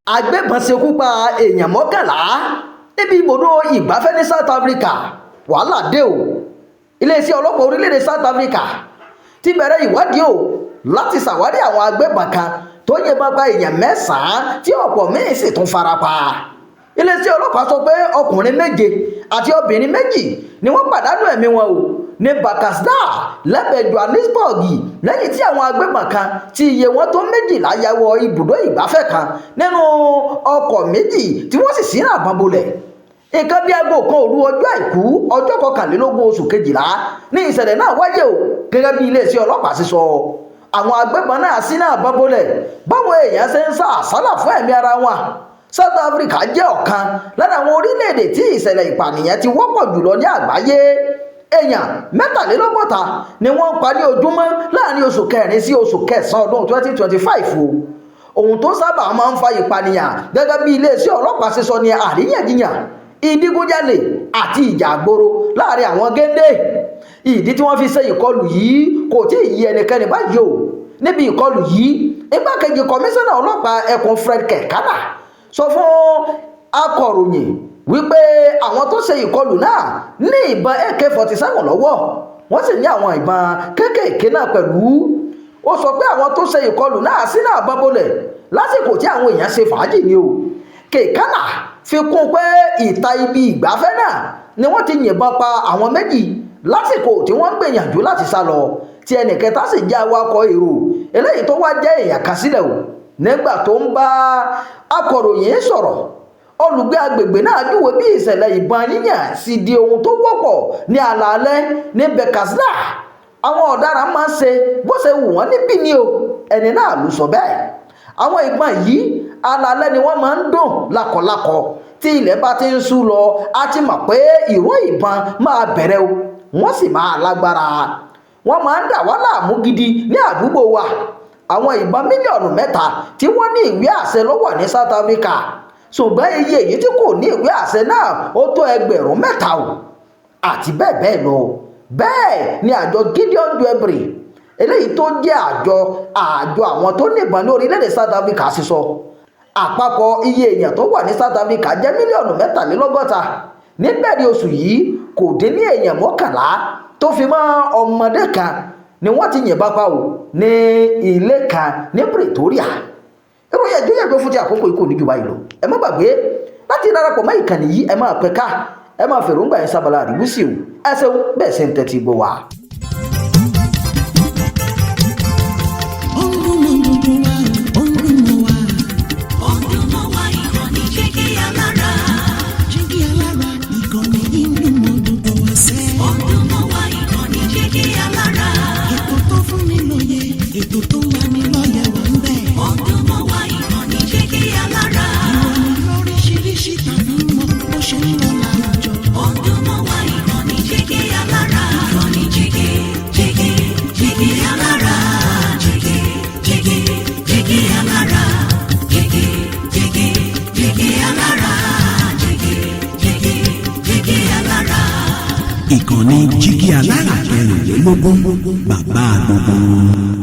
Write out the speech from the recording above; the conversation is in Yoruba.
Agbébọn ṣekú pa èèyàn 11 níbi ibùdó ìgbafẹ́ ní South Africa. Wàhálà dé o. Iléeṣẹ́ ọlọ́pàá orílẹ̀-èdè South Africa ti bẹ̀rẹ̀ ìwádìí o láti ṣàwárí àwọn agbébọn kan tó yìnbọn pa èèyàn 9 tí ọ̀pọ̀ míín sì tún fara pa. Iléeṣẹ́ ọlọ́pàá sọ pé ọkùnrin 7 àti obìnrin 2 ni wọ́n pàdánù ẹ̀mí wọn o ní Bekkersdal lẹ́bẹ̀ẹ́ Johannesburg, lẹ́yìn tí àwọn agbébọn kan tí iye wọn tó 12 ya wọ ibùdó ìgbafẹ́ kan nínú ọkọ̀ 2 tí wọ́n sì ṣínà ìbọn bolẹ̀. Nǹkan bí aago 1 òru ọjọ́ Àìkú, ọjọ́ 21 oṣù kejìlá ní ìṣẹ̀lẹ̀ náà wáyé o. Gẹ́gẹ́ bí iléeṣẹ́ ọlọ́pàá ṣe sọ, àwọn agbébọn náà ṣínà ìbọn bolẹ̀ báwọn èèyàn ṣe ń sá àsálà fún ẹ̀mí ara wọn. South Africa jẹ́ ọ̀kan lára àwọn orílẹ̀-èdè tí ìṣẹ̀lẹ̀ ìpànìyàn ti wọ́pọ̀ jùlọ ní àgbáyé. Èèyàn 63 ni wọ́n ń pa ní ojúmọ́ láàrin oṣù kẹrin sí oṣù kẹsàn-án ọdún 2025 o. Ohun tó sábà máa ń fa ìpànìyàn, gẹ́gẹ́ bí iléeṣẹ́ ọlọ́pàá ṣe sọ, ní àríyànjiyàn, ìdígunjalè àti ìjà àgboro láàrin àwọn géńdé. Ìdí tí wọ́n fi ṣe ìkọlù yìí kò tí ì yé ẹnikẹ́ni báyìí o. Níbi ìkọlù yìí, igbákejì kọmíṣánná ọlọ́pàá ẹkùn Fred Kekana sọ fún akọ̀ròyìn wípé àwọn tó ṣe ìkọlù náà ní ìbọn AK-47 lọ́wọ́, wọ́n sì ní àwọn ìbọn kéékèèké náà pẹ̀lú. Ó sọ pé àwọn tó ṣe ìkọlù náà ṣínà ìbọn bolẹ̀ lásìkò tí àwọn èèyàn ṣe fàájì ni o. Kekana fi kún pé ìta ibi ìgbafẹ́ náà ni wọ́n ti yìnbọn pa àwọn 2 lásìkò tí wọ́n ń gbìyànjú láti sá lọ, tí ẹnì kẹta sì jẹ́ awakọ̀ èrò eléyìí tó wá jẹ́ èèyàn kan sílẹ̀ o. Nígbà tó ń bá akọ̀ròyìn sọ̀rọ̀, olùgbé agbègbè náà júwe bí ìṣẹ̀lẹ̀ ìbọn yíyàn sì di ohun tó wọ́pọ̀ ní alaalẹ́ ní Bekkersdal. Àwọn ọ̀daràn máa ń ṣe bó ṣe wù wọ́n níbí ni o, ẹni náà ló sọ bẹ́ẹ̀. Àwọn ìbọn yìí, alaalẹ́ ni wọ́n máa ń dùn lákọlákọ. Tí ilẹ̀ bá ti ń ṣú lọ, a ti mọ̀ pé ìró ìbọn máa bẹ̀rẹ̀ o. Wọ́n sì máa lágbára, wọ́n máa ń dà wá láàmú gidi ní àdúgbò wa. Àwọn ìbọn mílíọ̀nù 3 tí wọ́n ní ìwé àṣẹ ló wà ní South Africa, ṣùgbọ́n iye èyí tí kò ní ìwé àṣẹ náà ó tó 3,000 o, àti bẹ́ẹ̀ bẹ́ẹ̀ lọ. Bẹ́ẹ̀ ni àjọ Gideon Dewberry, eléyìí tó jẹ́ àjọ àwọn tó níbọn ní orílẹ̀-èdè South Africa sì sọ, àpapọ̀ iye èèyàn tó wà ní South Africa jẹ́ mílíọ̀nù 63. Níbẹ̀rẹ̀ oṣù yìí, kò dín ní èèyàn 11 tó fi mọ́ ọmọdé kan ni wọ́n ti yìnbọn pa ò ní ilé kan ní Pretoria. Ìròyìn ẹ̀jọ́ yàgbé fún ti àkókò yìí kò ní jù báyìí lọ. Ẹ má gbàgbé láti darapọ̀ mọ́ ìkànnì yìí. Ẹ máa pẹ́ ká ẹ máa fèròǹgbà yín sábàlá àríwísí o. Ẹ ṣeun bẹ́ẹ̀ ṣe ń tẹ́tí gbọ́ wa. Ó ń dún mọ́ gbogbo wa, ó ń dún mọ́ wa. Ó ń dún mọ́ wa, ìkànnì Jígí Alára. Jígí Alára, ìkànnì yìí ń dún mọ́ gbogbo wa sẹ́. Ó ń dún mọ́ wa, ìkànnì Jígí Alára. Ètò tó fún ni lóye, ètò tó ń lani lọ́yẹ̀ wà ń bẹ̀. Ó ń dún mọ́ wa, ìkànnì Jígí Alára. Ìròyìn lóríṣiríṣi tàbí mọ́ bó ṣe ń lọ láwùjọ. Ó ń dún mọ́ wa, ìkànnì Jígí Alára. Ìkànnì Jígí, Jígí, Jígí Alára. Jígí, Jígí, Jígí Alára. Jígí, Jígí, Jígí Alára. Jígí, Jígí, Jígí Alára. Ìkànnì Jígí Alára 24, bàbá gbogbo wọn.